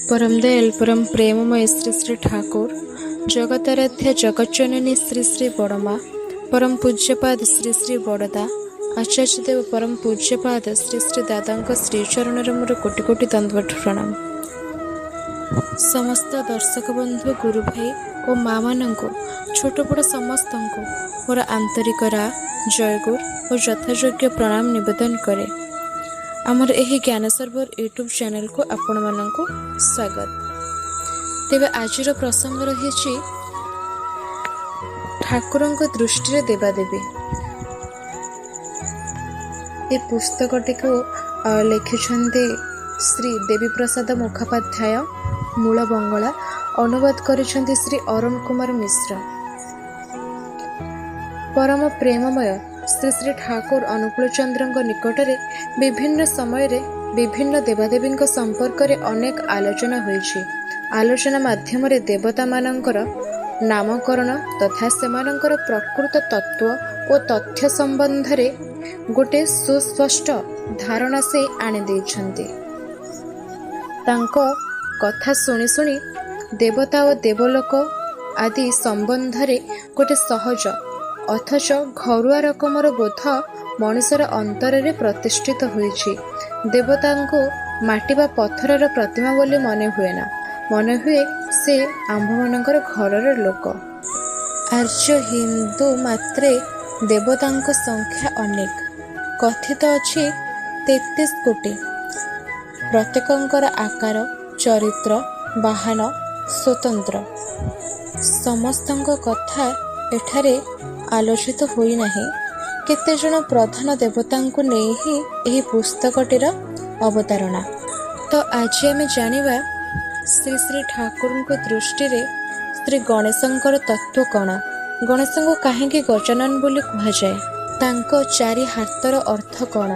ପରମ ଦୟାଲ, ପରମ ପ୍ରେମମୟ ଶ୍ରୀ ଶ୍ରୀ ଠାକୁର ଜଗତାରାଧ୍ୟା ଜଗଜ୍ଜନନୀ ଶ୍ରୀ ଶ୍ରୀ ବଡ଼ମା, ପରମ ପୂଜ୍ୟପାଦ ଶ୍ରୀ ଶ୍ରୀ ବଡ଼ଦା ଆଚାର୍ଯ୍ୟ ଦେବ, ପରମ ପୂଜ୍ୟପାଦ ଶ୍ରୀ ଶ୍ରୀ ଦାଦାଙ୍କ ଶ୍ରୀଚରଣରେ ମୋର କୋଟି କୋଟି ଦଣ୍ଡବତ ପ୍ରଣାମ। ସମସ୍ତ ଦର୍ଶକ ବନ୍ଧୁ, ଗୁରୁ ଭାଇ ଓ ମା ମାନଙ୍କୁ, ଛୋଟ ବଡ଼ ସମସ୍ତଙ୍କୁ ମୋର ଆନ୍ତରିକ ରା ଜୟଗୁରୁ ଓ ଯଥାଯୋଗ୍ୟ ପ୍ରଣାମ ନିବେଦନ କରେ। ଆମର ଏହି ଜ୍ଞାନ ସରୋବର ୟୁଟ୍ୟୁବ୍ ଚ୍ୟାନେଲକୁ ଆପଣମାନଙ୍କୁ ସ୍ୱାଗତ। ତେବେ ଆଜିର ପ୍ରସଙ୍ଗ ରହିଛି ଠାକୁରଙ୍କ ଦୃଷ୍ଟିରେ ଦେବାଦେବୀ। ଏ ପୁସ୍ତକଟିକୁ ଲେଖିଛନ୍ତି ଶ୍ରୀ ଦେବୀପ୍ରସାଦ ମୁଖୋପାଧ୍ୟାୟ, ମୂଳ ବଙ୍ଗଳା, ଅନୁବାଦ କରିଛନ୍ତି ଶ୍ରୀ ଅରୁଣ କୁମାର ମିଶ୍ର। ପରମ ପ୍ରେମମୟ ଶ୍ରୀ ଶ୍ରୀ ଠାକୁର ଅନୁକୂଳ ଚନ୍ଦ୍ରଙ୍କ ନିକଟରେ ବିଭିନ୍ନ ସମୟରେ ବିଭିନ୍ନ ଦେବାଦେବୀଙ୍କ ସମ୍ପର୍କରେ ଅନେକ ଆଲୋଚନା ହୋଇଛି। ଆଲୋଚନା ମାଧ୍ୟମରେ ଦେବତାମାନଙ୍କର ନାମକରଣ ତଥା ସେମାନଙ୍କର ପ୍ରକୃତ ତତ୍ତ୍ୱ ଓ ତଥ୍ୟ ସମ୍ବନ୍ଧରେ ଗୋଟେ ସୁସ୍ପଷ୍ଟ ଧାରଣା ସେ ଆଣିଦେଇଛନ୍ତି। ତାଙ୍କ କଥା ଶୁଣି ଶୁଣି ଦେବତା ଓ ଦେବଲୋକ ଆଦି ସମ୍ବନ୍ଧରେ ଗୋଟେ ସହଜ ଅଥଚ ଘରୁଆ ରକମର ବୋଧ ମଣିଷର ଅନ୍ତରରେ ପ୍ରତିଷ୍ଠିତ ହୋଇଛି। ଦେବତାଙ୍କୁ ମାଟି ବା ପଥରର ପ୍ରତିମା ବୋଲି ମନେ ହୁଏନା, ମନେ ହୁଏ ସେ ଆମ୍ଭମାନଙ୍କର ଘରର ଲୋକ। ଆର୍ଯ୍ୟ ହିନ୍ଦୁ ମାତ୍ରେ ଦେବତାଙ୍କ ସଂଖ୍ୟା ଅନେକ, କଥିତ ଅଛି 33 କୋଟି। ପ୍ରତ୍ୟେକଙ୍କର ଆକାର, ଚରିତ୍ର, ବାହନ ସ୍ୱତନ୍ତ୍ର। ସମସ୍ତଙ୍କ କଥା ଏଠାରେ ଆଲୋଚିତ ହୋଇନାହିଁ। କେତେଜଣ ପ୍ରଧାନ ଦେବତାଙ୍କୁ ନେଇ ହିଁ ଏହି ପୁସ୍ତକଟିର ଅବତାରଣା। ତ ଆଜି ଆମେ ଜାଣିବା ଶ୍ରୀ ଶ୍ରୀ ଠାକୁରଙ୍କ ଦୃଷ୍ଟିରେ ଶ୍ରୀ ଗଣେଶଙ୍କର ତତ୍ତ୍ୱ କ'ଣ, ଗଣେଶଙ୍କୁ କାହିଁକି ଗଜାନନ ବୋଲି କୁହାଯାଏ, ତାଙ୍କ ଚାରି ହାତର ଅର୍ଥ କ'ଣ,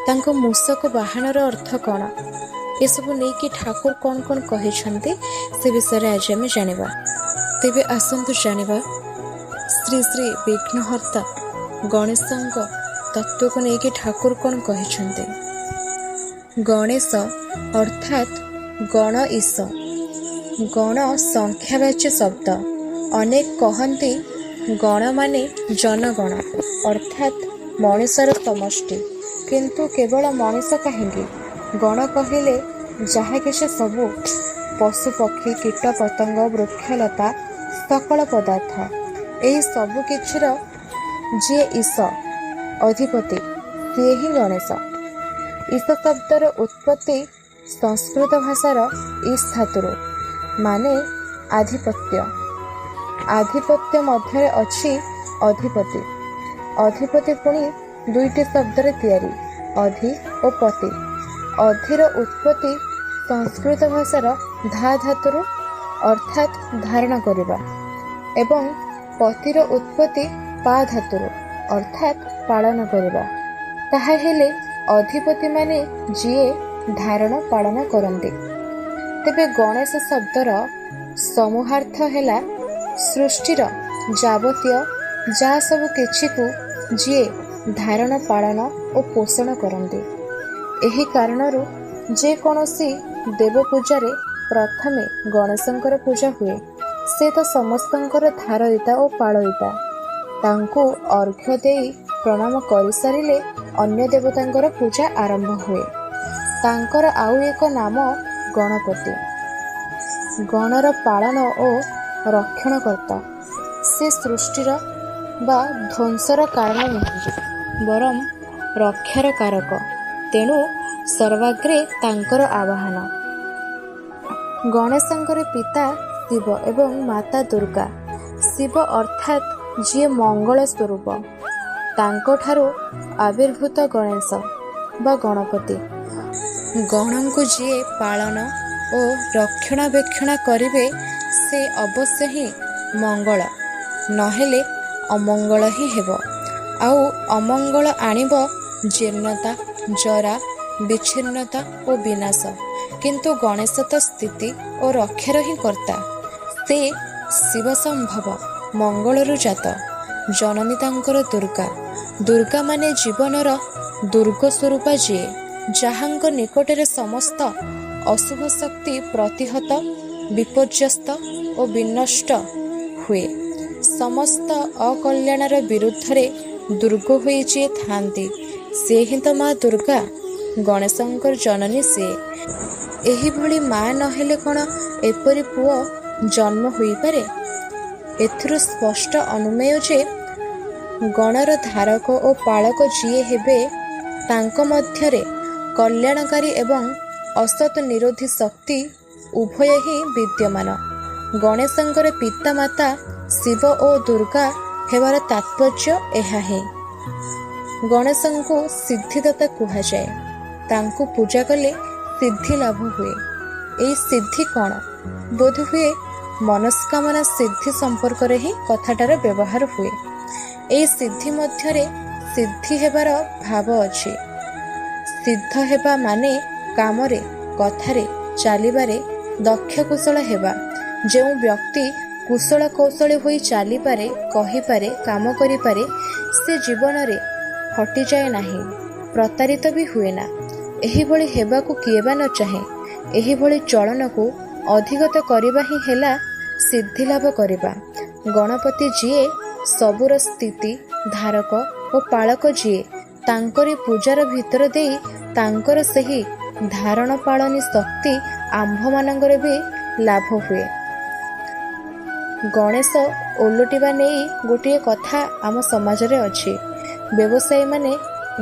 ତାଙ୍କ ମୂଷକ ବାହନର ଅର୍ଥ କ'ଣ, ଏସବୁ ନେଇକି ଠାକୁର କ'ଣ କ'ଣ କହିଛନ୍ତି ସେ ବିଷୟରେ ଆଜି ଆମେ ଜାଣିବା। ତେବେ ଆସନ୍ତୁ ଜାଣିବା ଶ୍ରୀ ଶ୍ରୀ ବିଘ୍ନହର୍ତ୍ତା ଗଣେଶଙ୍କ ତତ୍ତ୍ୱକୁ ନେଇକି ଠାକୁର କ'ଣ କହିଛନ୍ତି। ଗଣେଶ ଅର୍ଥାତ୍ ଗଣ ଈଶ। ଗଣ ସଂଖ୍ୟାବାଚୀ ଶବ୍ଦ। ଅନେକ କହନ୍ତି ଗଣ ମାନେ ଜନଗଣ, ଅର୍ଥାତ୍ ମଣିଷର ସମଷ୍ଟି। କିନ୍ତୁ କେବଳ ମଣିଷ କାହିଁକି? ଗଣ କହିଲେ ଯାହା କିଛି ସବୁ, ପଶୁ ପକ୍ଷୀ, କୀଟ ପତଙ୍ଗ, ବୃକ୍ଷଲତା, ସକଳ ପଦାର୍ଥ, ଏହି ସବୁ କିଛିର ଯିଏ ଈଶ, ଅଧିପତି, ସିଏ ହିଁ ଗଣେଶ। ଈଶ ଶବ୍ଦର ଉତ୍ପତ୍ତି ସଂସ୍କୃତ ଭାଷାର ଈଶ୍ ଧାତୁରୁ, ମାନେ ଆଧିପତ୍ୟ। ଆଧିପତ୍ୟ ମଧ୍ୟରେ ଅଛି ଅଧିପତି। ଅଧିପତି ପୁଣି ଦୁଇଟି ଶବ୍ଦରେ ତିଆରି, ଅଧି ଓ ପତି। ଅଧିର ଉତ୍ପତ୍ତି ସଂସ୍କୃତ ଭାଷାର ଧା ଧାତୁରୁ, ଅର୍ଥାତ୍ ଧାରଣ କରିବା, ଏବଂ ପତିର ଉତ୍ପତ୍ତି ପା ଧାତୁରୁ, ଅର୍ଥାତ୍ ପାଳନ କରିବା। ତାହା ହେଲେ ଅଧିପତି ମାନେ ଯିଏ ଧାରଣ ପାଳନ କରନ୍ତି। ତେବେ ଗଣେଶ ଶବ୍ଦର ସମୂହାର୍ଥ ହେଲା ସୃଷ୍ଟିର ଯାବତୀୟ ଯାହା ସବୁ କିଛିକୁ ଯିଏ ଧାରଣ ପାଳନ ଓ ପୋଷଣ କରନ୍ତି। ଏହି କାରଣରୁ ଯେକୌଣସି ଦେବ ପୂଜାରେ ପ୍ରଥମେ ଗଣେଶଙ୍କର ପୂଜା ହୁଏ। ସେ ତ ସମସ୍ତଙ୍କର ଧାରୟିତା ଓ ପାଳୟିତା। ତାଙ୍କୁ ଅର୍ଘ୍ୟ ଦେଇ ପ୍ରଣାମ କରିସାରିଲେ ଅନ୍ୟ ଦେବତାଙ୍କର ପୂଜା ଆରମ୍ଭ ହୁଏ। ତାଙ୍କର ଆଉ ଏକ ନାମ ଗଣପତି। ଗଣର ପାଳନ ଓ ରକ୍ଷଣକର୍ତ୍ତା। ସେ ସୃଷ୍ଟିର ବା ଧ୍ୱଂସର କାରଣ ନୁହନ୍ତି, ବରଂ ରକ୍ଷାର କାରକ। ତେଣୁ ସର୍ବାଗ୍ରେ ତାଙ୍କର ଆବାହନ। ଗଣେଶଙ୍କର ପିତା ଶିବ ଏବଂ ମାତା ଦୁର୍ଗା। ଶିବ ଅର୍ଥାତ୍ ଯିଏ ମଙ୍ଗଳ ସ୍ୱରୂପ, ତାଙ୍କଠାରୁ ଆବିର୍ଭୂତ ଗଣେଶ ବା ଗଣପତି। ଗଣଙ୍କୁ ଯିଏ ପାଳନ ଓ ରକ୍ଷଣାବେକ୍ଷଣ କରିବେ ସେ ଅବଶ୍ୟ ହିଁ ମଙ୍ଗଳ, ନହେଲେ ଅମଙ୍ଗଳ ହିଁ ହେବ। ଆଉ ଅମଙ୍ଗଳ ଆଣିବ ଜୀର୍ଣ୍ଣତା, ଜରା, ବିଚ୍ଛିନ୍ନତା ଓ ବିନାଶ। କିନ୍ତୁ ଗଣେଶ ତ ସ୍ଥିତି ଓ ରକ୍ଷାର ହିଁ କର୍ତ୍ତା। ସେ ଶିବ ସମ୍ଭବ, ମଙ୍ଗଳରୁ ଜାତ। ଜନନୀ ତାଙ୍କର ଦୁର୍ଗା। ଦୁର୍ଗା ମାନେ ଜୀବନର ଦୁର୍ଗ ସ୍ୱରୂପା ଯିଏ, ଯାହାଙ୍କ ନିକଟରେ ସମସ୍ତ ଅଶୁଭ ଶକ୍ତି ପ୍ରତିହତ, ବିପର୍ଯ୍ୟସ୍ତ ଓ ବିନଷ୍ଟ ହୁଏ। ସମସ୍ତ ଅକଲ୍ୟାଣର ବିରୁଦ୍ଧରେ ଦୁର୍ଗ ହୋଇ ଯିଏ ଥାଆନ୍ତି, ସେ ହିଁ ତ ମା ଦୁର୍ଗା। ଗଣେଶଙ୍କର ଜନନୀ ସିଏ। ଏହିଭଳି ମା ନହେଲେ କ'ଣ ଏପରି ପୁଅ ଜନ୍ମ ହୋଇପାରେ? ଏଥିରୁ ସ୍ପଷ୍ଟ ଅନୁମେୟ ଯେ ଗଣର ଧାରକ ଓ ପାଳକ ଯିଏ ହେବେ, ତାଙ୍କ ମଧ୍ୟରେ କଲ୍ୟାଣକାରୀ ଏବଂ ଅସତ୍ ନିରୋଧୀ ଶକ୍ତି ଉଭୟ ହିଁ ବିଦ୍ୟମାନ। ଗଣେଶଙ୍କର ପିତାମାତା ଶିବ ଓ ଦୁର୍ଗା ହେବାର ତାତ୍ପର୍ଯ୍ୟ ଏହା ହିଁ। ଗଣେଶଙ୍କୁ ସିଦ୍ଧିଦାତା କୁହାଯାଏ। ତାଙ୍କୁ ପୂଜା କଲେ ସିଦ୍ଧି ଲାଭ ହୁଏ। ଏଇ ସିଦ୍ଧି କ'ଣ? ବୋଧହୁଏ ମନସ୍କାମନା ସିଦ୍ଧି ସମ୍ପର୍କରେ ହିଁ କଥାଟାର ବ୍ୟବହାର ହୁଏ। ଏଇ ସିଦ୍ଧି ମଧ୍ୟରେ ସିଦ୍ଧି ହେବାର ଭାବ ଅଛି। ସିଦ୍ଧ ହେବା ମାନେ କାମରେ, କଥାରେ, ଚାଲିବାରେ ଦକ୍ଷ କୁଶଳ ହେବା। ଯେଉଁ ବ୍ୟକ୍ତି କୁଶଳ କୌଶଳୀ ହୋଇ ଚାଲିପାରେ, କହିପାରେ, କାମ କରିପାରେ, ସେ ଜୀବନରେ ହଟିଯାଏ ନାହିଁ, ପ୍ରତାରିତ ବି ହୁଏନା। ଏହିଭଳି ହେବାକୁ କିଏ ବା ନ ଚାହେଁ? ଏହିଭଳି ଚଳନକୁ ଅଧିଗତ କରିବା ହିଁ ହେଲା ସିଦ୍ଧିଲାଭ କରିବା। ଗଣପତି ଯିଏ, ସବୁର ସ୍ଥିତି ଧାରକ ଓ ପାଳକ ଯିଏ, ତାଙ୍କରି ପୂଜାର ଭିତର ଦେଇ ତାଙ୍କର ସେହି ଧାରଣ ପାଳନୀ ଶକ୍ତି ଆମ୍ଭମାନଙ୍କର ବି ଲାଭ ହୁଏ। ଗଣେଶ ଓଲଟିବା ନେଇ ଗୋଟିଏ କଥା ଆମ ସମାଜରେ ଅଛି। ବ୍ୟବସାୟୀମାନେ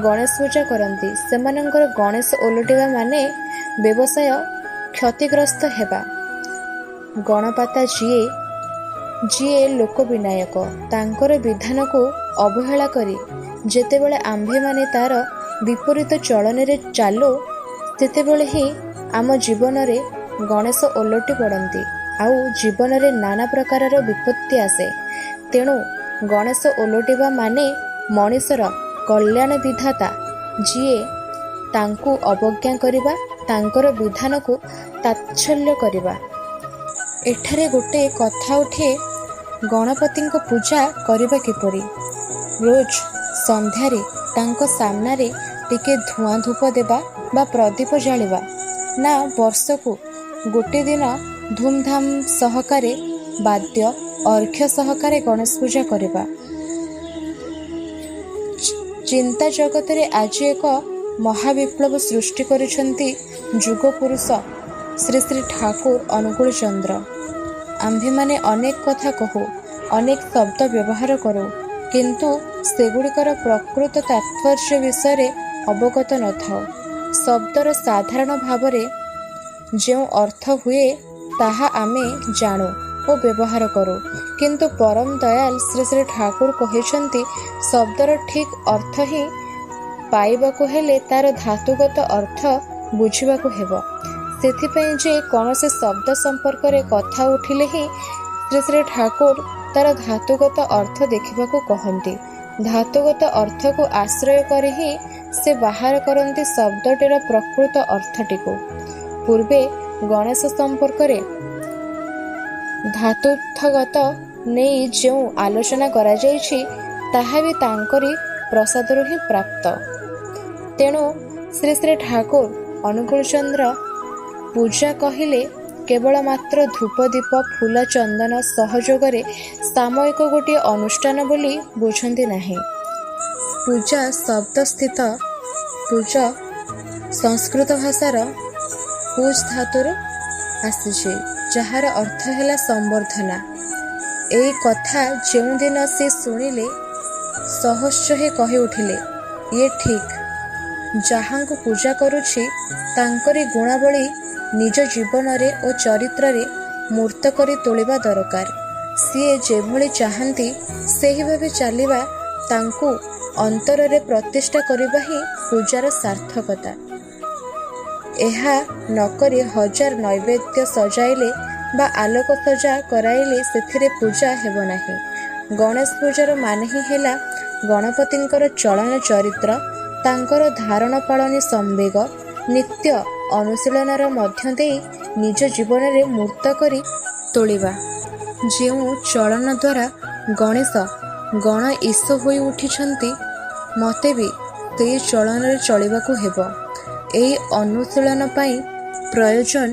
ଗଣେଶ ପୂଜା କରନ୍ତି। ସେମାନଙ୍କର ଗଣେଶ ଓଲଟିବା ମାନେ ବ୍ୟବସାୟ କ୍ଷତିଗ୍ରସ୍ତ ହେବା। ଗଣପାତା ଯିଏ, ଯିଏ ଲୋକବିନାୟକ, ତାଙ୍କର ବିଧାନକୁ ଅବହେଳା କରି ଯେତେବେଳେ ଆମ୍ଭେମାନେ ତାର ବିପରୀତ ଚଳନରେ ଚାଲୁ, ସେତେବେଳେ ହିଁ ଆମ ଜୀବନରେ ଗଣେଶ ଓଲଟି ପଡ଼ନ୍ତି ଆଉ ଜୀବନରେ ନାନା ପ୍ରକାରର ବିପତ୍ତି ଆସେ। ତେଣୁ ଗଣେଶ ଓଲଟିବା ମାନେ ମଣିଷର କଲ୍ୟାଣ ବିଧାତା ଯିଏ, ତାଙ୍କୁ ଅବଜ୍ଞା କରିବା, ତାଙ୍କର ବିଧାନକୁ ତାଚ୍ଛଲ୍ୟ କରିବା। ଏଠାରେ ଗୋଟେ କଥା ଉଠେ, ଗଣପତିଙ୍କ ପୂଜା କରିବା କିପରି? ରୋଜ ସନ୍ଧ୍ୟାରେ ତାଙ୍କ ସାମ୍ନାରେ ଟିକେ ଧୂଆଁ ଧୂପ ଦେବା ବା ପ୍ରଦୀପ ଜାଳିବା, ନା ବର୍ଷକୁ ଗୋଟେ ଦିନ ଧୁମଧାମ ସହକାରେ ବାଦ୍ୟ ଅର୍ଘ୍ୟ ସହକାରେ ଗଣେଶ ପୂଜା କରିବା? ଚିନ୍ତା ଜଗତରେ ଆଜି ଏକ ମହାବିପ୍ଳବ ସୃଷ୍ଟି କରିଛନ୍ତି ଯୁଗପୁରୁଷ ଶ୍ରୀ ଶ୍ରୀ ଠାକୁର ଅନୁକୂଳ ଚନ୍ଦ୍ର। ଆମ୍ଭେମାନେ ଅନେକ କଥା କହୁ, ଅନେକ ଶବ୍ଦ ବ୍ୟବହାର କରୁ, କିନ୍ତୁ ସେଗୁଡ଼ିକର ପ୍ରକୃତ ତାତ୍ପର୍ଯ୍ୟ ବିଷୟରେ ଅବଗତ ନଥାଉ। ଶବ୍ଦର ସାଧାରଣ ଭାବରେ ଯେଉଁ ଅର୍ଥ ହୁଏ, ତାହା ଆମେ ଜାଣୁ ଓ ବ୍ୟବହାର କରୁ। କିନ୍ତୁ ପରମ ଦୟାଲ ଶ୍ରୀ ଶ୍ରୀ ଠାକୁର କହିଛନ୍ତି, ଶବ୍ଦର ଠିକ୍ ଅର୍ଥ ହିଁ ପାଇବାକୁ ହେଲେ ତାର ଧାତୁଗତ ଅର୍ଥ ବୁଝିବାକୁ ହେବ। ସେଥିପାଇଁ ଯେ କୌଣସି ଶବ୍ଦ ସମ୍ପର୍କରେ କଥା ଉଠିଲେ ହିଁ ଶ୍ରୀ ଶ୍ରୀ ଠାକୁର ତାର ଧାତୁଗତ ଅର୍ଥ ଦେଖିବାକୁ କହନ୍ତି। ଧାତୁଗତ ଅର୍ଥକୁ ଆଶ୍ରୟ କରି ହିଁ ସେ ବାହାର କରନ୍ତି ଶବ୍ଦଟିର ପ୍ରକୃତ ଅର୍ଥଟିକୁ। ପୂର୍ବେ ଗଣେଶ ସମ୍ପର୍କରେ ଧାତୁର୍ଥଗତ ନେଇ ଯେଉଁ ଆଲୋଚନା କରାଯାଇଛି, ତାହା ବି ତାଙ୍କରି ପ୍ରସାଦରୁ ହିଁ ପ୍ରାପ୍ତ। ତେଣୁ ଶ୍ରୀ ଶ୍ରୀ ଠାକୁର ଅନୁକୂଳଚନ୍ଦ୍ର ପୂଜା କହିଲେ କେବଳ ମାତ୍ର ଧୂପ, ଦୀପ, ଫୁଲ, ଚନ୍ଦନ ସହଯୋଗରେ ସାମୟିକ ଗୋଟିଏ ଅନୁଷ୍ଠାନ ବୋଲି ବୁଝନ୍ତି ନାହିଁ। ପୂଜା ଶବ୍ଦସ୍ଥିତ ପୂଜ ସଂସ୍କୃତ ଭାଷାର ପୂଜ୍ ଧାତୁରୁ ଆସିଛି, ଯାହାର ଅର୍ଥ ହେଲା ସମ୍ବର୍ଦ୍ଧନା। ଏଇ କଥା ଯେଉଁଦିନ ସେ ଶୁଣିଲେ, ସହସ୍ରହେ କହି ଉଠିଲେ, ଇଏ ଠିକ୍। ଯାହାଙ୍କୁ ପୂଜା କରୁଛି, ତାଙ୍କରି ଗୁଣାବଳୀ ନିଜ ଜୀବନରେ ଓ ଚରିତ୍ରରେ ମୂର୍ତ୍ତ କରି ତୋଳିବା ଦରକାର। ସିଏ ଯେଭଳି ଚାହାନ୍ତି ସେହିଭାବେ ଚାଲିବା, ତାଙ୍କୁ ଅନ୍ତରରେ ପ୍ରତିଷ୍ଠା କରିବା ହିଁ ପୂଜାର ସାର୍ଥକତା। ଏହା ନକରି ହଜାର ନୈବେଦ୍ୟ ସଜାଇଲେ ବା ଆଲୋକ ସଜା କରାଇଲେ ସେଥିରେ ପୂଜା ହେବ ନାହିଁ। ଗଣେଶ ପୂଜାର ମାନେ ହିଁ ହେଲା ଗଣପତିଙ୍କର ଚଳନ ଚରିତ୍ର, ତାଙ୍କର ଧାରଣ ପାଳନୀ ସମ୍ବେଗ ନିତ୍ୟ ଅନୁଶୀଳନର ମଧ୍ୟ ଦେଇ ନିଜ ଜୀବନରେ ମୂର୍ତ୍ତ କରି ତୋଳିବା। ଯେଉଁ ଚଳନ ଦ୍ୱାରା ଗଣେଶ ଗଣ ଈଶ ହୋଇ ଉଠିଛନ୍ତି, ମୋତେ ବି ସେଇ ଚଳନରେ ଚଳିବାକୁ ହେବ। ଏଇ ଅନୁଶୀଳନ ପାଇଁ ପ୍ରୟୋଜନ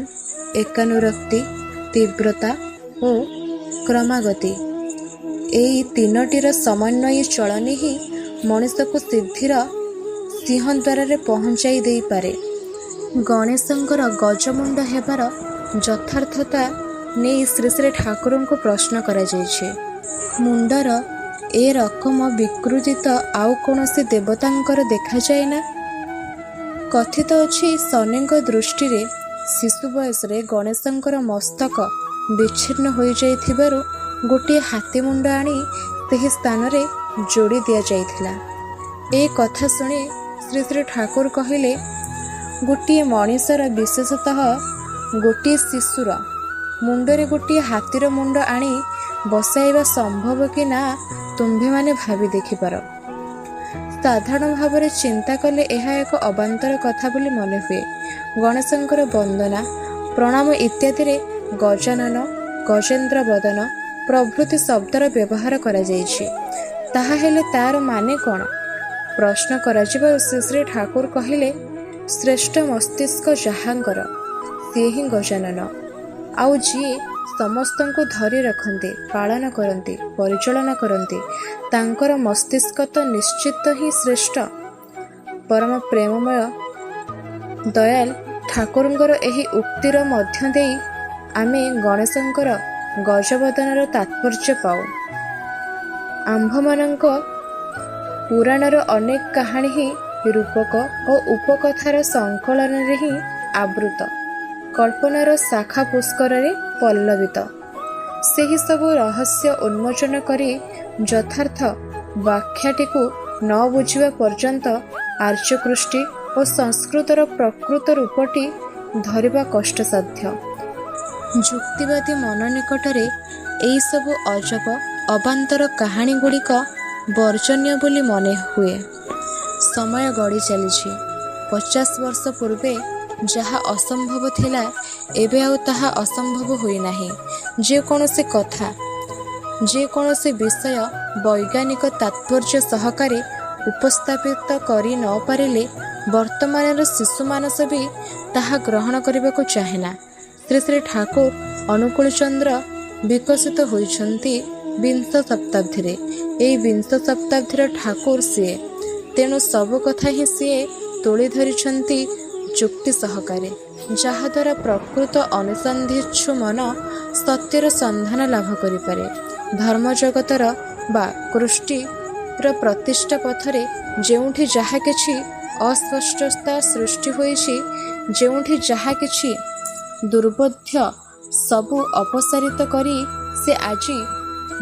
ଏକାନୁରକ୍ତି, ତୀବ୍ରତା ଓ କ୍ରମାଗତି। ଏଇ ତିନୋଟିର ସମନ୍ୱୟୀ ଚଳଣି ହିଁ ମଣିଷକୁ ସିଦ୍ଧିର ସିଂହଦ୍ୱାରରେ ପହଞ୍ଚାଇ ଦେଇପାରେ। ଗଣେଶଙ୍କର ଗଜମୁଣ୍ଡ ହେବାର ଯଥାର୍ଥତା ନେଇ ଶ୍ରୀ ଶ୍ରୀ ଠାକୁରଙ୍କୁ ପ୍ରଶ୍ନ କରାଯାଇଛି। ମୁଣ୍ଡର ଏ ରକମ ବିକୃତି ତ ଆଉ କୌଣସି ଦେବତାଙ୍କର ଦେଖାଯାଏ ନା। କଥିତ ଅଛି, ଶନିଙ୍କ ଦୃଷ୍ଟିରେ ଶିଶୁ ବୟସରେ ଗଣେଶଙ୍କର ମସ୍ତକ ବିଚ୍ଛିନ୍ନ ହୋଇଯାଇଥିବାରୁ ଗୋଟିଏ ହାତୀମୁଣ୍ଡ ଆଣି ସେହି ସ୍ଥାନରେ ଯୋଡ଼ି ଦିଆଯାଇଥିଲା। ଏ କଥା ଶୁଣି ଶ୍ରୀ ଶ୍ରୀ ଠାକୁର କହିଲେ, ଗୋଟିଏ ମଣିଷର, ବିଶେଷତଃ ଗୋଟିଏ ଶିଶୁର ମୁଣ୍ଡରେ ଗୋଟିଏ ହାତୀର ମୁଣ୍ଡ ଆଣି ବସାଇବା ସମ୍ଭବ କି ନା ତୁମ୍ଭେମାନେ ଭାବି ଦେଖିପାର। ସାଧାରଣ ଭାବରେ ଚିନ୍ତା କଲେ ଏହା ଏକ ଅବାନ୍ତର କଥା ବୋଲି ମନେହୁଏ। ଗଣେଶଙ୍କର ବନ୍ଦନା, ପ୍ରଣାମ ଇତ୍ୟାଦିରେ ଗଜାନନ, ଗଜେନ୍ଦ୍ରବଦନ ପ୍ରଭୃତି ଶବ୍ଦର ବ୍ୟବହାର କରାଯାଇଛି। ତାହାହେଲେ ତାର ମାନେ କ'ଣ? ପ୍ରଶ୍ନ କରାଯିବାରୁ ଶ୍ରୀ ଶ୍ରୀ ଠାକୁର କହିଲେ, ଶ୍ରେଷ୍ଠ ମସ୍ତିଷ୍କ ଯାହାଙ୍କର ସିଏ ହିଁ ଗଜାନନ। ଆଉ ଯିଏ ସମସ୍ତଙ୍କୁ ଧରି ରଖନ୍ତି, ପାଳନ କରନ୍ତି, ପରିଚାଳନା କରନ୍ତି, ତାଙ୍କର ମସ୍ତିଷ୍କ ତ ନିଶ୍ଚିତ ହିଁ ଶ୍ରେଷ୍ଠ। ପରମ ପ୍ରେମମୟ ଦୟାଲ ଠାକୁରଙ୍କର ଏହି ଉକ୍ତିର ମଧ୍ୟ ଦେଇ ଆମେ ଗଣେଶଙ୍କର ଗଜବଦନର ତାତ୍ପର୍ଯ୍ୟ ପାଉ। ଆମ୍ଭମାନଙ୍କ ପୁରାଣର ଅନେକ କାହାଣୀ ହିଁ ରୂପକ ଓ ଉପକଥାର ସଂକଳନରେ ହିଁ ଆବୃତ, କଳ୍ପନାର ଶାଖା ପୁଷ୍କରରେ ପଲ୍ଲବିତ। ସେହି ସବୁ ରହସ୍ୟ ଉନ୍ମୋଚନ କରି ଯଥାର୍ଥ ବ୍ୟାଖ୍ୟାଟିକୁ ନ ବୁଝିବା ପର୍ଯ୍ୟନ୍ତ ଆର୍ଯ୍ୟକୃଷ୍ଟି ଓ ସଂସ୍କୃତର ପ୍ରକୃତ ରୂପଟି ଧରିବା କଷ୍ଟସାଧ୍ୟ। ଯୁକ୍ତିବାଦୀ ମନ ନିକଟରେ ଏଇସବୁ ଅଜବ ଅବାନ୍ତର କାହାଣୀଗୁଡ଼ିକ ବର୍ଜନୀୟ ବୋଲି ମନେ ହୁଏ। ସମୟ ଗଡ଼ି ଚାଲିଛି। 50 ବର୍ଷ ପୂର୍ବେ ଯାହା ଅସମ୍ଭବ ଥିଲା, ଏବେ ଆଉ ତାହା ଅସମ୍ଭବ ହୋଇନାହିଁ। ଯେକୌଣସି କଥା, ଯେକୌଣସି ବିଷୟ ବୈଜ୍ଞାନିକ ତାତ୍ପର୍ଯ୍ୟ ସହକାରେ ଉପସ୍ଥାପିତ କରି ନ ପାରିଲେ ବର୍ତ୍ତମାନର ଶିଶୁମାନସ ବି ତାହା ଗ୍ରହଣ କରିବାକୁ ଚାହେନା। ଶ୍ରୀ ଶ୍ରୀ ଠାକୁର ଅନୁକୂଳଚନ୍ଦ୍ର ବିକଶିତ ହୋଇଛନ୍ତି ବିଂଶ ଶତାବ୍ଦୀରେ। ଏଇ ବିଂଶ ଶତାବ୍ଦୀର ଠାକୁର ସିଏ। ତେଣୁ ସବୁ କଥା ହିଁ ସିଏ ତୋଳି ଧରିଛନ୍ତି ଯୁକ୍ତି ସହକାରେ, ଯାହାଦ୍ୱାରା ପ୍ରକୃତ ଅନୁସନ୍ଧିତ୍ସୁ ମନ ସତ୍ୟର ସନ୍ଧାନ ଲାଭ କରିପାରେ। ଧର୍ମଜଗତର ବା କୃଷ୍ଟିର ପ୍ରତିଷ୍ଠା ପଥରେ ଯେଉଁଠି ଯାହା କିଛି ଅସ୍ପଷ୍ଟତା ସୃଷ୍ଟି ହୋଇଛି, ଯେଉଁଠି ଯାହା କିଛି ଦୁର୍ବୋଧ୍ୟ, ସବୁ ଅପସାରିତ କରି ସେ ଆଜି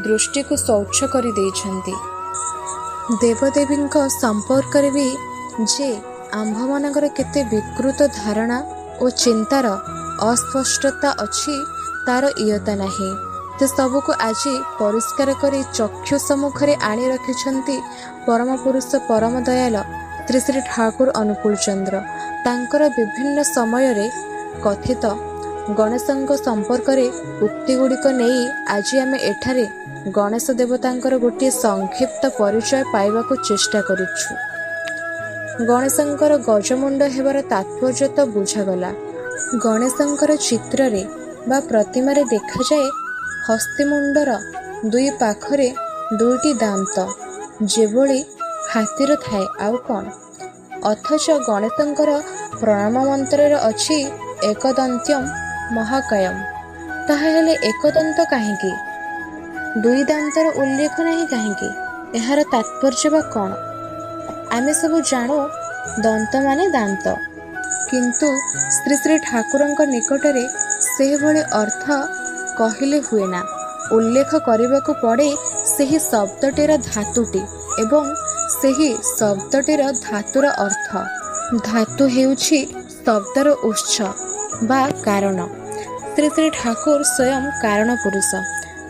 ଦୃଷ୍ଟିକୁ ସ୍ୱଚ୍ଛ କରି ଦେଇଛନ୍ତି। ଦେବଦେବୀଙ୍କ ସମ୍ପର୍କରେ ବି ଯେ ଆମ୍ଭମାନଙ୍କର କେତେ ବିକୃତ ଧାରଣା ଓ ଚିନ୍ତାର ଅସ୍ପଷ୍ଟତା ଅଛି, ତାର ଇୟତ୍ତା ନାହିଁ। ସେ ସବୁକୁ ଆଜି ପରିଷ୍କାର କରି ଚକ୍ଷୁ ସମ୍ମୁଖରେ ଆଣି ରଖିଛନ୍ତି ପରମପୁରୁଷ ପରମ ଦୟାଲ ଶ୍ରୀ ଶ୍ରୀ ଠାକୁର ଅନୁକୂଳଚନ୍ଦ୍ର। ତାଙ୍କର ବିଭିନ୍ନ ସମୟରେ କଥିତ ଗଣେଶଙ୍କ ସମ୍ପର୍କରେ ଉକ୍ତିଗୁଡ଼ିକ ନେଇ ଆଜି ଆମେ ଏଠାରେ ଗଣେଶ ଦେବତାଙ୍କର ଗୋଟିଏ ସଂକ୍ଷିପ୍ତ ପରିଚୟ ପାଇବାକୁ ଚେଷ୍ଟା କରୁଛୁ। ଗଣେଶଙ୍କର ଗଜମୁଣ୍ଡ ହେବାର ତାତ୍ପର୍ଯ୍ୟ ତ ବୁଝାଗଲା। ଗଣେଶଙ୍କର ଚିତ୍ରରେ ବା ପ୍ରତିମାରେ ଦେଖାଯାଏ ହସ୍ତୀମୁଣ୍ଡର ଦୁଇ ପାଖରେ ଦୁଇଟି ଦାନ୍ତ, ଯେଭଳି ହାତୀର ଥାଏ, ଆଉ କ'ଣ? ଅଥଚ ଗଣେଶଙ୍କର ପ୍ରଣାମ ମନ୍ତ୍ରରେ ଅଛି ଏକଦନ୍ତ୍ୟମ୍ ମହାକାୟମ୍। ତାହାହେଲେ ଏକଦନ୍ତ କାହିଁକି? ଦୁଇ ଦାନ୍ତର ଉଲ୍ଲେଖ ନାହିଁ କାହିଁକି? ଏହାର ତାତ୍ପର୍ଯ୍ୟ ବା କ'ଣ? ଆମେ ସବୁ ଜାଣୁ ଦନ୍ତ ମାନେ ଦାନ୍ତ। କିନ୍ତୁ ଶ୍ରୀ ଶ୍ରୀ ଠାକୁରଙ୍କ ନିକଟରେ ସେଭଳି ଅର୍ଥ କହିଲେ ହୁଏନା। ଉଲ୍ଲେଖ କରିବାକୁ ପଡ଼େ ସେହି ଶବ୍ଦଟିର ଧାତୁଟି ଏବଂ ସେହି ଶବ୍ଦଟିର ଧାତୁର ଅର୍ଥ। ଧାତୁ ହେଉଛି ଶବ୍ଦର ଉତ୍ସ ବା କାରଣ। ଶ୍ରୀ ଶ୍ରୀ ଠାକୁର ସ୍ୱୟଂ କାରଣ ପୁରୁଷ।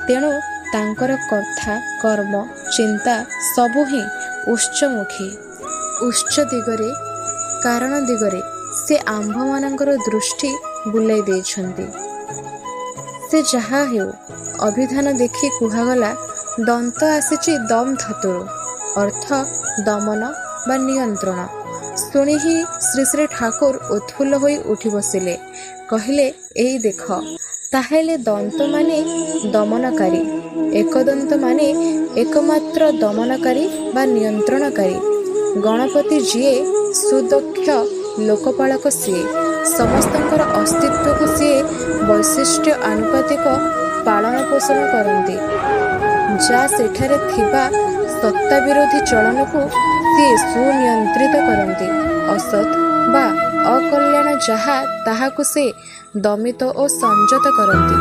ତେଣୁ ତାଙ୍କର କଥା, କର୍ମ, ଚିନ୍ତା ସବୁ ହିଁ ଉତ୍ସମୁଖୀ। ଉତ୍ସ ଦିଗରେ, କାରଣ ଦିଗରେ ସେ ଆମ୍ଭମାନଙ୍କର ଦୃଷ୍ଟି ବୁଲାଇ ଦେଇଛନ୍ତି। ସେ ଯାହା ହେଉ, ଅଭିଧାନ ଦେଖି କୁହାଗଲା, ଦନ୍ତ ଆସିଛି ଦମ୍ ଧାତୁରୁ, ଅର୍ଥ ଦମନ ବା ନିୟନ୍ତ୍ରଣ। ଶୁଣି ହିଁ ଶ୍ରୀ ଶ୍ରୀ ଠାକୁର ଉତ୍ଫୁଲ୍ଲ ହୋଇ ଉଠି ବସିଲେ। କହିଲେ, ଏଇ ଦେଖ। ତାହେଲେ ଦନ୍ତ ମାନେ ଦମନକାରୀ। ଏକଦନ୍ତ ମାନେ ଏକମାତ୍ର ଦମନକାରୀ ବା ନିୟନ୍ତ୍ରଣକାରୀ। ଗଣପତି ଯିଏ, ସୁଦକ୍ଷ ଲୋକପାଳକ ସିଏ। ସମସ୍ତଙ୍କର ଅସ୍ତିତ୍ୱକୁ ସିଏ ବୈଶିଷ୍ଟ୍ୟ ଆନୁପାତିକ ପାଳନ ପୋଷଣ କରନ୍ତି। ଯା ସେଠାରେ ଥିବା ସତ୍ତାବିରୋଧୀ ଚଳନକୁ ସିଏ ସୁନିୟନ୍ତ୍ରିତ କରନ୍ତି। ଅସତ୍ ବା ଅକଲ୍ୟାଣ ଯାହା, ତାହାକୁ ସେ ଦମିତ ଓ ସଂଯତ କରନ୍ତି।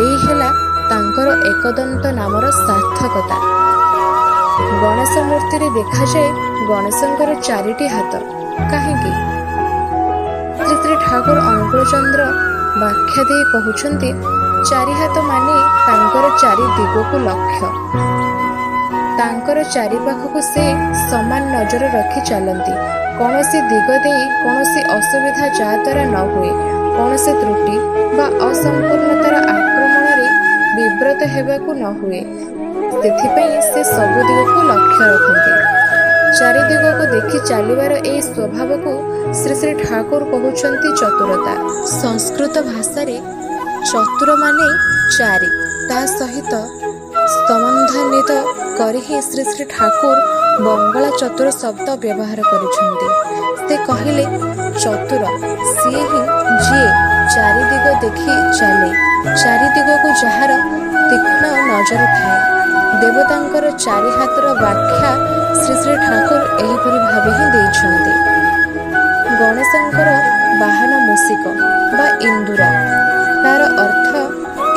ଏଇ ହେଲା ତାଙ୍କର ଏକଦନ୍ତ ନାମର ସାର୍ଥକତା। ଗଣେଶ ମୂର୍ତ୍ତିରେ ଦେଖାଯାଏ ଗଣେଶଙ୍କର ଚାରିଟି ହାତ। କାହିଁକି? ଶ୍ରୀ ଶ୍ରୀ ଠାକୁର ଅନୁକୂଳ ଚନ୍ଦ୍ର ବ୍ୟାଖ୍ୟା ଦେଇ କହୁଛନ୍ତି, ଚାରି ହାତ ମାନେ ତାଙ୍କର ଚାରି ଦିଗକୁ ଲକ୍ଷ୍ୟ। ତାଙ୍କର ଚାରିପାଖକୁ ସେ ସମାନ ନଜର ରଖି ଚାଲନ୍ତି। କୌଣସି ଦିଗ ଦେଇ କୌଣସି ଅସୁବିଧା ଯାହାଦ୍ୱାରା ନ ହୁଏ, କୌଣସି ତ୍ରୁଟି ବା ଅସମ୍ପୂର୍ଣ୍ଣତାର ଆକ୍ରମଣରେ ବିବ୍ରତ ହେବାକୁ ନ ହୁଏ, ସେଥିପାଇଁ ସେ ସବୁ ଦିଗକୁ ଲକ୍ଷ୍ୟ ରଖନ୍ତି। ଚାରି ଦିଗକୁ ଦେଖି ଚାଲିବାର ଏଇ ସ୍ୱଭାବକୁ ଶ୍ରୀ ଶ୍ରୀ ଠାକୁର କହୁଛନ୍ତି ଚତୁରତା। ସଂସ୍କୃତ ଭାଷାରେ ଚତୁର ମାନେ ଚାରି, ତା ସହିତ ସମ୍ବନ୍ଧାନ୍ୱିତ କରି ହିଁ ଶ୍ରୀ ଶ୍ରୀ ଠାକୁର ବଙ୍ଗଳା ଚତୁର ଶବ୍ଦ ବ୍ୟବହାର କରିଛନ୍ତି। ସେ କହିଲେ, ଚତୁର ସିଏ ହିଁ ଯିଏ ଚାରିଦିଗ ଦେଖି ଚାଲେ, ଚାରିଦିଗକୁ ଯାହାର ତୀକ୍ଷ୍ଣ ନଜର ଥାଏ। ଦେବତାଙ୍କର ଚାରି ହାତର ବ୍ୟାଖ୍ୟା ଶ୍ରୀ ଶ୍ରୀ ଠାକୁର ଏହିପରି ଭାବେ ହିଁ ଦେଇଛନ୍ତି। ଗଣେଶଙ୍କର ବାହନ ମୂଷିକ ବା ଇନ୍ଦୁର। ତାର ଅର୍ଥ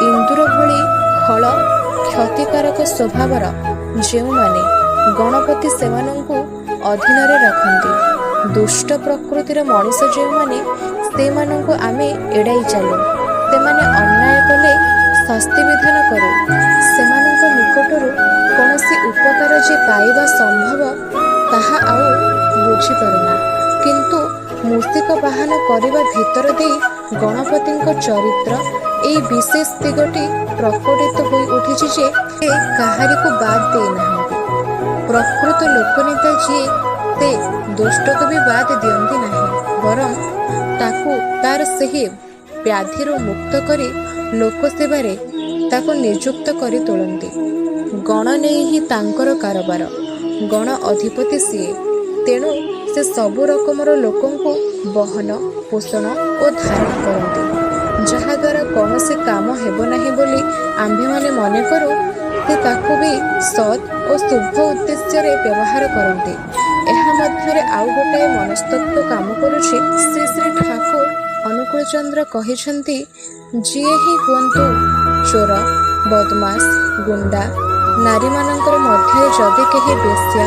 ଇନ୍ଦୁର ଭଳି ଖଳ କ୍ଷତିକାରକ ସ୍ୱଭାବର ଯେଉଁମାନେ, ଗଣପତି ସେମାନଙ୍କୁ ଅଧୀନରେ ରଖନ୍ତି। ଦୁଷ୍ଟ ପ୍ରକୃତିର ମଣିଷ ଯେଉଁମାନେ, ସେମାନଙ୍କୁ ଆମେ ଏଡ଼ାଇ ଚାଲୁ। ସେମାନେ ଅନ୍ୟାୟ କଲେ ଶାସ୍ତି ବିଧାନ କରୁ। ସେମାନଙ୍କ ନିକଟରୁ କୌଣସି ଉପକାର ଯେ ପାଇବା ସମ୍ଭବ, ତାହା ଆଉ ବୁଝିପାରୁନା। କିନ୍ତୁ ମୂଷିକ ବାହନ କରିବା ଭିତର ଦେଇ ଗଣପତିଙ୍କ ଚରିତ୍ର ଏଇ ବିଶେଷ ଦିଗଟି ପ୍ରକଟିତ ହୋଇ ଉଠିଛି ଯେ ସେ କାହାରିକୁ ବାଦ୍ ଦେଇନାହାନ୍ତି। ପ୍ରକୃତ ଲୋକନେତା ଯିଏ, ସେ ଦୁଷ୍ଟକୁ ବି ବାଦ୍ ଦିଅନ୍ତି ନାହିଁ, ବରଂ ତାକୁ ତାର ସେହି ବ୍ୟାଧିରୁ ମୁକ୍ତ କରି ଲୋକସେବାରେ ତାକୁ ନିଯୁକ୍ତ କରି ତୋଳନ୍ତି। ଗଣ ନେଇ ହିଁ ତାଙ୍କର କାରବାର। ଗଣ ଅଧିପତି ସିଏ। ତେଣୁ ସେ ସବୁ ରକମର ଲୋକଙ୍କୁ ବହନ ପୋଷଣ ଓ ଧାରଣ କରନ୍ତି। ଯାହାଦ୍ୱାରା କୌଣସି କାମ ହେବ ନାହିଁ ବୋଲି ଆମ୍ଭେମାନେ ମନେ କରୁ, ସେ ତାକୁ ବି ସତ୍ ଓ ଶୁଭ ଉଦ୍ଦେଶ୍ୟରେ ବ୍ୟବହାର କରନ୍ତି। ଏହା ମଧ୍ୟରେ ଆଉ ଗୋଟାଏ ମନସ୍ତତ୍ତ୍ୱ କାମ କରୁଛି। ଶ୍ରୀ ଶ୍ରୀ ଠାକୁର ଅନୁକୂଳ ଚନ୍ଦ୍ର କହିଛନ୍ତି, ଯିଏ ହିଁ ହୁଅନ୍ତୁ, ଚୋର, ବଦମାସ, ଗୁଣ୍ଡା, ନାରୀମାନଙ୍କର ମଧ୍ୟରେ ଯଦି କେହି ବେଶ୍ୟା,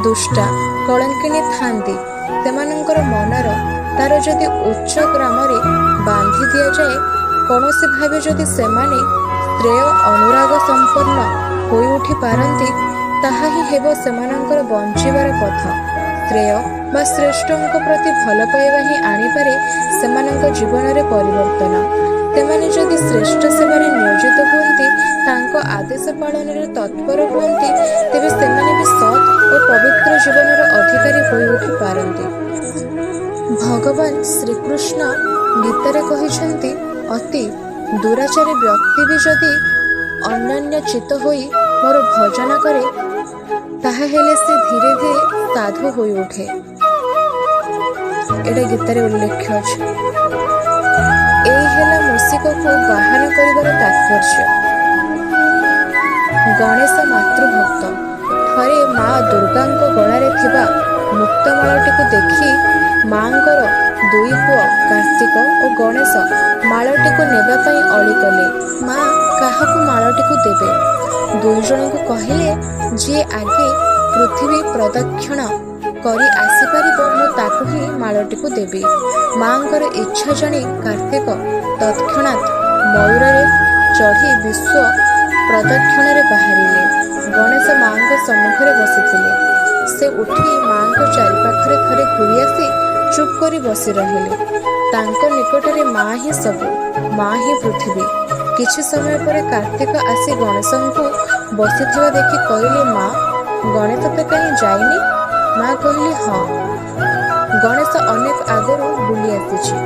ଦୁଷ୍ଟା, କଳଙ୍କିଣୀ ଥାନ୍ତି, ସେମାନଙ୍କର ମନର ତାର ଯଦି ଉଚ୍ଚ ଗ୍ରାମରେ ବାନ୍ଧି ଦିଆଯାଏ, କୌଣସି ଭାବେ ଯଦି ସେମାନେ ଶ୍ରେୟ ଅନୁରାଗ ସମ୍ପନ୍ନ ହୋଇଉଠି ପାରନ୍ତି, ତାହା ହିଁ ହେବ ସେମାନଙ୍କର ବଞ୍ଚିବାର ପଥ। ଶ୍ରେୟ ବା ଶ୍ରେଷ୍ଠଙ୍କ ପ୍ରତି ଭଲ ପାଇବା ହିଁ ଆଣିପାରେ ସେମାନଙ୍କ ଜୀବନରେ ପରିବର୍ତ୍ତନ। ସେମାନେ ଯଦି ଶ୍ରେଷ୍ଠ ସେବାରେ ନିୟୋଜିତ ହୁଅନ୍ତି, ତାଙ୍କ ଆଦେଶ ପାଳନରେ ତତ୍ପର ହୁଅନ୍ତି, ତେବେ ସେମାନେ ବି ସତ୍ ଓ ପବିତ୍ର ଜୀବନର ଅଧିକାରୀ ହୋଇଉଠି ପାରନ୍ତି। ଭଗବାନ ଶ୍ରୀକୃଷ୍ଣ ଗୀତାରେ କହିଛନ୍ତି, ଅତି ଦୁରାଚାରୀ ବ୍ୟକ୍ତି ବି ଯଦି ଅନନ୍ୟ ଚିତ୍ତ ହୋଇ ମୋର ଭଜନ କରେ, ତାହାହେଲେ ସେ ଧୀରେ ଧୀରେ ସାଧୁ ହୋଇଉଠେ। ଏଇଟା ଗୀତାରେ ଉଲ୍ଲେଖ ଅଛି। ଏଇ ହେଲା ମୂଷିକକୁ ବାହନ କରିବାର ତାତ୍ପର୍ଯ୍ୟ। ଗଣେଶ ମାତୃଭକ୍ତ। ଥରେ ମା ଦୁର୍ଗାଙ୍କ ଗଳାରେ ଥିବା ମୁକ୍ତମାଳଟିକୁ ଦେଖି ମାଙ୍କର ଦୁଇ ପୁଅ କାର୍ତ୍ତିକ ଓ ଗଣେଶ ମାଳଟିକୁ ନେବା ପାଇଁ ଅଳି କଲେ। ମା କାହାକୁ ମାଳଟିକୁ ଦେବେ? ଦୁଇ ଜଣଙ୍କୁ କହିଲେ, ଯିଏ ଆଗେ ପୃଥିବୀ ପ୍ରଦକ୍ଷିଣ କରି ଆସିପାରିବ, ମୁଁ ତାକୁ ହିଁ ମାଳଟିକୁ ଦେବି। ମାଙ୍କର ଇଚ୍ଛା ଜାଣି କାର୍ତ୍ତିକ ତତ୍କ୍ଷଣାତ୍ ମୟୂରରେ ଚଢ଼ି ବିଶ୍ୱ ପ୍ରଦକ୍ଷିଣରେ ବାହାରିଲେ। ଗଣେଶ ମାଙ୍କ ସମ୍ମୁଖରେ ବସିଥିଲେ। ସେ ଉଠି ମାଙ୍କ ଚାରିପାଖରେ ଥରେ ଘୂରିଆସି ଚୁପ୍ କରି ବସି ରହିଲେ। ତାଙ୍କ ନିକଟରେ ମା ହିଁ ସବୁ, ମା ହିଁ ପୃଥିବୀ। କିଛି ସମୟ ପରେ କାର୍ତ୍ତିକ ଆସି ଗଣେଶଙ୍କୁ ବସିଥିବା ଦେଖି କହିଲେ, ମା, ଗଣେଶ ତ କାହିଁ ଯାଇନି? ମା କହିଲେ, ହଁ, ଗଣେଶ ଅନେକ ଆଗରୁ ବୁଲି ଆସିଛି।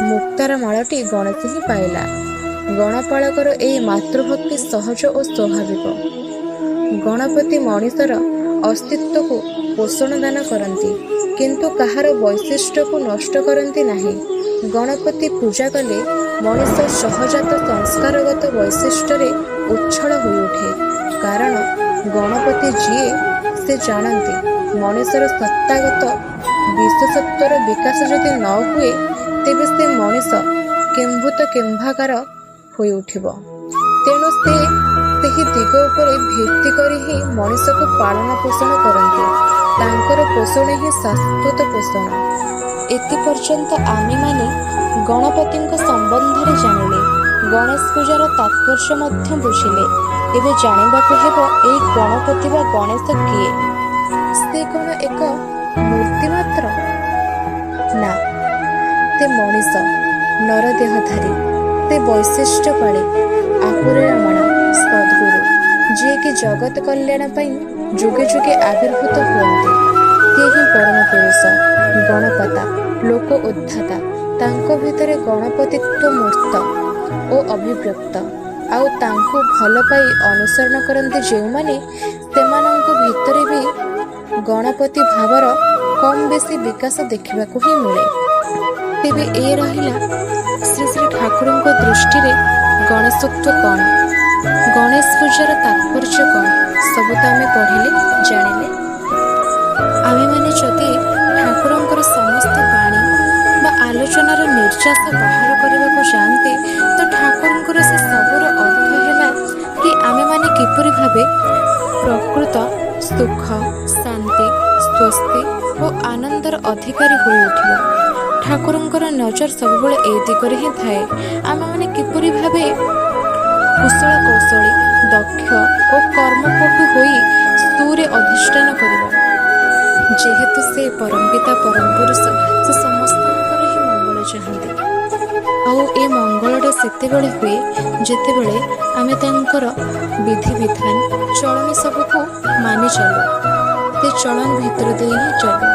ମୁକ୍ତାର ମାଳଟି ଗଣେଶ ହିଁ ପାଇଲା। ଗଣପାଳକର ଏହି ମାତୃଭକ୍ତି ସହଜ ଓ ସ୍ୱାଭାବିକ। ଗଣପତି ମଣିଷର ଅସ୍ତିତ୍ୱକୁ ପୋଷଣ ଦାନ କରନ୍ତି, କିନ୍ତୁ କାହାର ବୈଶିଷ୍ଟ୍ୟକୁ ନଷ୍ଟ କରନ୍ତି ନାହିଁ। ଗଣପତି ପୂଜା କଲେ ମଣିଷ ସହଜାତ ସଂସ୍କାରଗତ ବୈଶିଷ୍ଟ୍ୟରେ ଉଚ୍ଛଳ ହୋଇଉଠେ। କାରଣ ଗଣପତି ଯିଏ, ସେ ଜାଣନ୍ତି ମଣିଷର ସତ୍ତାଗତ ବିଶେଷତ୍ୱର ବିକାଶ ଯଦି ନ ହୁଏ, ତେବେ ସେ ମଣିଷ କିମ୍ଭୂତ କିମ୍ଭାକାର ହୋଇଉଠିବ। ତେଣୁ ସେ ସେହି ଦିଗ ଉପରେ ଭିତ୍ତି କରି ହିଁ ମଣିଷକୁ ପାଳନ ପୋଷଣ କରନ୍ତି। ତାଙ୍କର ପୋଷଣ ହିଁ ଶାଶ୍ୱତ ପୋଷଣ। ଏତେ ପର୍ଯ୍ୟନ୍ତ ଆମେମାନେ ଗଣପତିଙ୍କ ସମ୍ବନ୍ଧରେ ଜାଣିଲେ, ଗଣେଶ ପୂଜାର ତାତ୍ପର୍ଯ୍ୟ ମଧ୍ୟ ବୁଝିଲେ। ଏବେ ଜାଣିବାକୁ ହେବ ଏଇ ଗଣପତି ବା ଗଣେଶ କିଏ? ସେ କ'ଣ ଏକ ମୂର୍ତ୍ତି ମାତ୍ର? ନା, ସେ ମଣିଷ, ନରଦେହଧାରୀ। ସେ ବୈଶିଷ୍ଟ୍ୟପାଳୀ, ଆପୁରରମଣ ସଦ୍ଗୁରୁ, ଯିଏକି ଜଗତ କଲ୍ୟାଣ ପାଇଁ ଯୁଗେ ଯୁଗେ ଆବିର୍ଭୂତ ହୁଅନ୍ତି। ସେ ହିଁ ପରମ ପୁରୁଷ, ଗଣପତା, ଲୋକ ଉଦ୍ଧାତା। ତାଙ୍କ ଭିତରେ ଗଣପତିତ୍ୱ ମୂର୍ତ୍ତ ଓ ଅଭିବ୍ୟକ୍ତ। ଆଉ ତାଙ୍କୁ ଭଲ ପାଇ ଅନୁସରଣ କରନ୍ତି ଯେଉଁମାନେ, ସେମାନଙ୍କ ଭିତରେ ବି ଗଣପତି ଭାବର କମ୍ ବେଶୀ ବିକାଶ ଦେଖିବାକୁ ହିଁ ମିଳେ। ତେବେ ଏ ରହିଲା ଶ୍ରୀ ଶ୍ରୀ ଠାକୁରଙ୍କ ଦୃଷ୍ଟିରେ ଗଣେଶତ୍ୱ କ'ଣ, ଗଣେଶ ପୂଜାର ତାତ୍ପର୍ଯ୍ୟ କ'ଣ, ସବୁ ତ ଆମେ ପଢ଼ିଲେ, ଜାଣିଲେ। ଆମେମାନେ ଯଦି ଠାକୁରଙ୍କର ସମସ୍ତ ବାଣୀ ବା ଆଲୋଚନାର ନିର୍ଯ୍ୟାସ ବାହାର କରିବାକୁ ଯାଆନ୍ତେ, ତ ଠାକୁରଙ୍କର ସେ ସବୁର ଅର୍ଥ ହେଲା କି ଆମେମାନେ କିପରି ଭାବେ ପ୍ରକୃତ ସୁଖ, ଶାନ୍ତି, ସ୍ୱସ୍ତି ଓ ଆନନ୍ଦର ଅଧିକାରୀ ହୋଇଉଠିବା। ଠାକୁରଙ୍କର ନଜର ସବୁବେଳେ ଏ ଦିଗରେ ହିଁ ଥାଏ। ଆମେମାନେ କିପରି ଭାବେ କୁଶଳ କୌଶଳୀ, ଦକ୍ଷ ଓ କର୍ମପଟୁ ହୋଇ ସୁରେ ଅଧିଷ୍ଠାନ କରିବା। ଯେହେତୁ ସେ ପରମପିତା ପରମ ପୁରୁଷ, ସେ ସମସ୍ତଙ୍କର ହିଁ ମଙ୍ଗଳ ଚାହାନ୍ତି। ଆଉ ଏ ମଙ୍ଗଳଟା ସେତେବେଳେ ହୁଏ, ଯେତେବେଳେ ଆମେ ତାଙ୍କର ବିଧିବିଧାନ, ଚଳଣି ସବୁକୁ ମାନି ଚାଲୁ, ସେ ଚଳନ ଭିତର ଦେଇ ହିଁ ଚାଲୁ।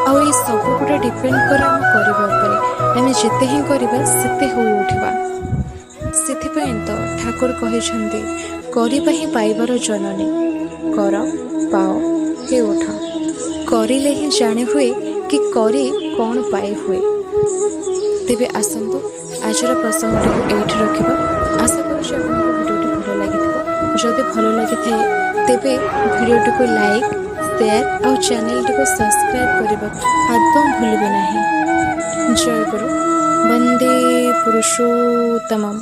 ଆଉ ଏଇ ସବୁ ଗୁଡ଼ା ଡିପେଣ୍ଡ କରେ ଆମ କରିବା ଉପରେ। ଆମେ ଯେତେ ହିଁ କରିବା, ସେତେ ହୋଇ ଉଠିବା। ସେଥିପାଇଁ ତ ଠାକୁର କହିଛନ୍ତି, କରିବା ହିଁ ପାଇବାର ଜନନୀ। କର, ପାଅ, ହେ ଉଠ। କରିଲେ ହିଁ ଜାଣି ହୁଏ କି କରି କ'ଣ ପାଇ ହୁଏ। ତେବେ ଆସନ୍ତୁ, ଆଜିର ପ୍ରସଙ୍ଗଟିକୁ ଏଇଠି ରଖିବା। ଆଶା କରୁଛି ଆପଣଙ୍କୁ ଭିଡ଼ିଓଟି ଭଲ ଲାଗିଥିବ। ଯଦି ଭଲ ଲାଗିଥାଏ, ତେବେ ଭିଡ଼ିଓଟିକୁ ଲାଇକ୍, ସେୟାର ଆଉ ଚ୍ୟାନେଲଟିକୁ ସବସ୍କ୍ରାଇବ୍ କରିବାକୁ ଆଦୌ ଭୁଲିବେ ନାହିଁ। ଜୟ ଗୁରୁ, ବନ୍ଦେ ପୁରୁଷୋତ୍ତମମ୍।